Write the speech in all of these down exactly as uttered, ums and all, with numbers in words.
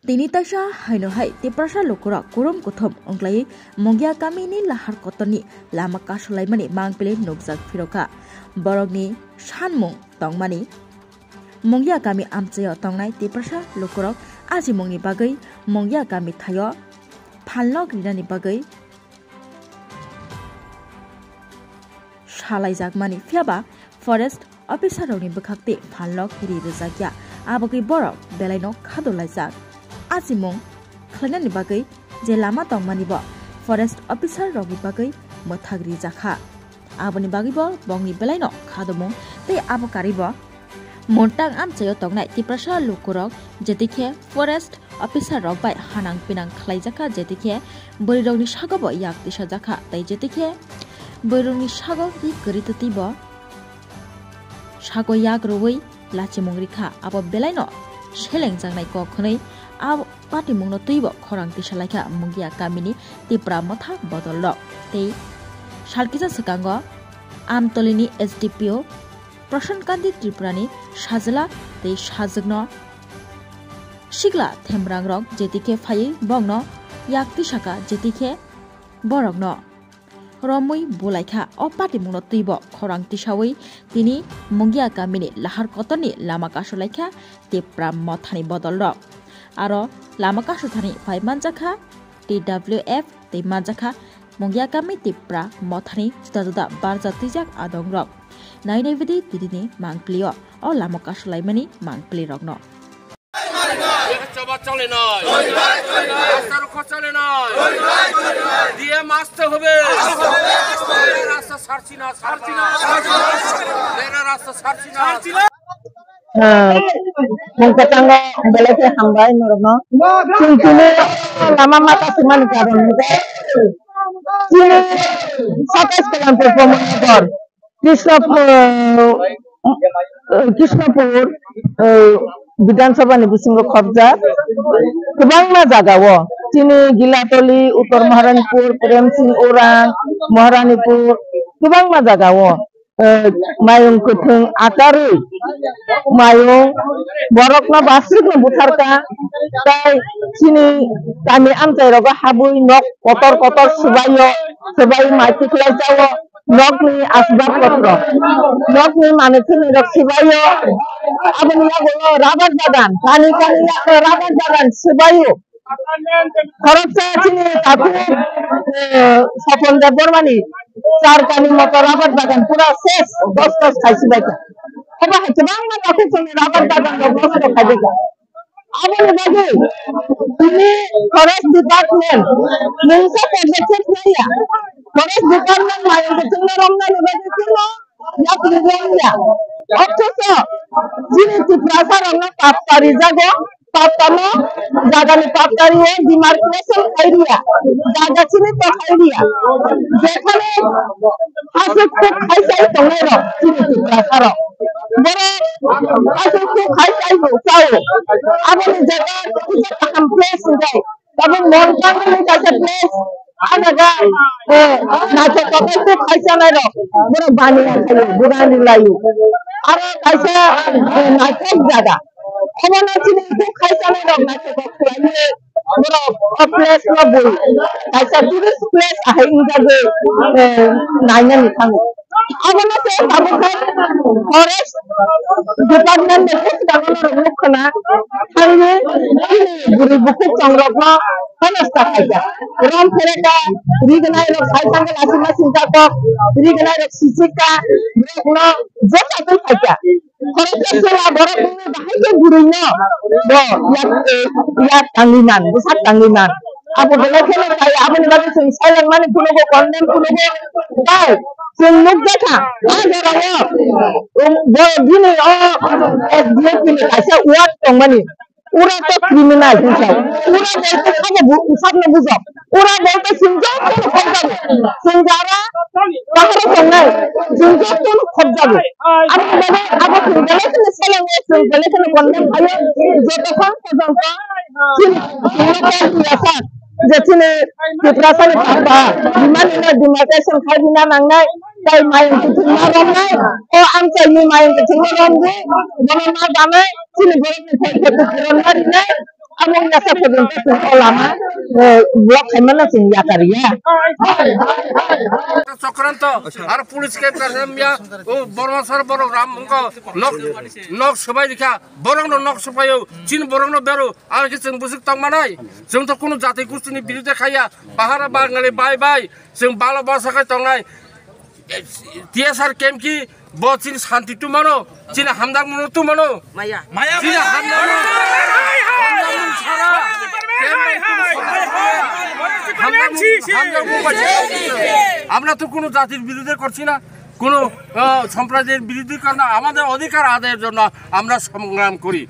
Tini taisa haino hai Tiprasa lukurok kurum kuthum wngklaiwi Mungia kamini lahar kotorni lama kasulaimani mangpili nukjak phirokha. Borokni sanmung tongmani Mungia kami amchaio tongnai Tiprasa lukurok ajimungni bagwi Mungia kami thaio phalnok rinani bagwi salaijakmani, phiyaba forest officer rokni bwkhak tei phalnok ri rwjakya, abagwi borok belaino khadolaijak. Ajimung khlainani bagwi je lama tongmani bo forest officer rokni bagwi mwthak rijakha. Aboni bagwibo bongni belaino khadomung tei abo karibo Montang amchaio tongnai Tiprasa lukurok jetikhe forest officer rok bai hanang pinang khlaijakha, jetikhe bwrwirokni sagobo yak tisajakha tei jetikhe bwrwirokni sago ri kwrwi twtwibo sago yak rwui lachimung rikha. Abo belaino selengjaknai kok hwnwi a patimungno twibo khorang tisalaikha Mungia kamini Tipra Motha bodolrok. Tei salkisa swkango Amtolini S D P O Prashant Kanti Tripurani sajla tei sajwkno sikla themrangrok jetikhe phaiwi bongno yak tisaka, jetikhe borokno romwi bulaikha. O patimungno twibo khorang tisawi tini Mungia kamini lahar kotorni lama kasulaikha Tipra Mothani bodolrok. Aro lama kasuthani phai manjakha T W F tei manjakha Mungia kami Tipra Mothani juda juda barja twijak adongrok. Nai nai bidi tini mangpilio o lama kasulaimani mangpilirokno. Chaba chole noi. Rasta rokho chole noi. D M আসতে হবে. Rasta sarchi na, sarchi na. Rasta sarchi na. Ah, mung kwchango belai khe hambai norokno. Chwng tini lama mata sumani karon hwnkhe chini satais Kalampur Komolnagar, Krishnapur, eh, Krishnapur, eh, Bidhan Sabha ni bisingo khopjak kwbangma jagao chini Gilatoli, Uttor Maharanipur, Prem Singh Orang, Maharanipur kwbangma jagao eh, mayung kwthwng akarwi mayung borokno basrikno butharkha, tei chini kami amchairogo habwi nok kotor kotor swbaio, swbai mai tikhlai jao, nokni asbab potro, nokni manwi thwngnairok swbaio, aboni yagulo rubber bagan, kani kani yagulo rubber bagan swbaio. Khoroksa chini takhuk, eh, Sopon Debbarmani char kani moto rubber bagan pura ses, dos dos khaisi baikha. Obo hai kwbangma takhuk chini rubber bagan rok nosto khaibaikha. Aboni bagwi tini forest department mungsa podokkhep naiya. Forest department mayung kwchwngno romnani bagwi chwngno yapri rwya. Othocho chini Tiprasa rokno patta rijago, patta no jagani patta rio demarcation khai riya, jaga chini to khai riya. Jekhane hasuk khuk khai sai tongnai rok chini Tiprasa rok. Borok hasuk khuk khai sai bo chao. Aboni jaga kisa kaham place hinjai. Tabuk Montang ni kaisa place, ah jaga, eh, naithok kotor khe khaisa nai rok, borok bani ya khayo, bugan ri layo. Aro kaisa, eh, naithok jaga. Omo no chini khe khaisa nai rok naithok kok khlaiwi, borok o place no bui. Kaisa tourist place ahai wngjagwi, eh, nainani thango. Abono se tabuk khe forest department ni khe swkango norok nuk khna thangwi chini bwrwi bukhuk chongrokno honosta khaikha. Rom phereka, rignai rok sai thangkhe lasima sinta kok, rignai rok sichikha, borokno jesa twi khaikha. Khoroksa chwla borok wngwi bahai khe bwrwino bo yak, yak tangwi man, bwsak tangwi man. Abo belai kheno kaya, aboni bagwi chwng silent mani phunukgo, condemn phunukgo. Bai, chwng nukjakha, ah, jorao, um, bo bini o S D F ni kaisa ward tongmani. Ura to criminal hinsa. Ura bo to sabo bu-, sabno bujok. Ura bo to chwng jotono khobjago. Chwng jara baharo tongnai, chwng jotono khobjago. Aboni bagwi abo chwng belai kheno seleng, chwng belai kheno condemn khaio. Jotokhon porjonto chini, chini je chini Tiprasani papa, bimani no demarcation khai rina nangnai, tai mayung kuthum ma romnai, o amchaini mayung kuthum ma romdi, bono ma banai, chini borokni thai khe kuthum ma rinai, Amo wngya se porjonto chwng o lama, eh, block khaimano chwng yakar ya. Chokranto, ar police ke karsa miya, o Borma sar borok ram wngkha, nok, nok swbai rikha, borokno nok swbaio, chini borokno bero, ar khe chwng bwswk tongmanai, chwng to kunu jati gustini birude khaiya, pahara Bangali bai bai, chwng balo bwsa khai tongnai, T S R camp ki bo chini santi tumano, chini hamdang muno tumano. Maya. Maya. Chini hamdang muno. Hamdang muno sara. Hamdang muno, hamdang muno. আমরা তো কোনো জাতির বিরুদ্ধে করছি না, কোনো, আহ, সম্প্রদায়ের বিরুদ্ধে করি না। আমাদের অধিকার আদায়ের জন্য আমরা সংগ্রাম করি।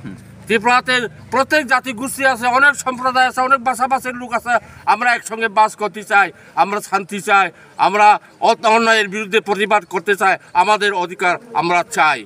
ত্রিপুরাতে প্রত্যেক জাতিগোষ্ঠী আছে, অনেক সম্প্রদায় আছে, অনেক ভাষাভাষীর লোক আছে। আমরা একসঙ্গে বাস করতে চাই, আমরা শান্তি চাই, আমরা অত-, অন্যায়ের বিরুদ্ধে প্রতিবাদ করতে চাই, আমাদের অধিকার আমরা চাই।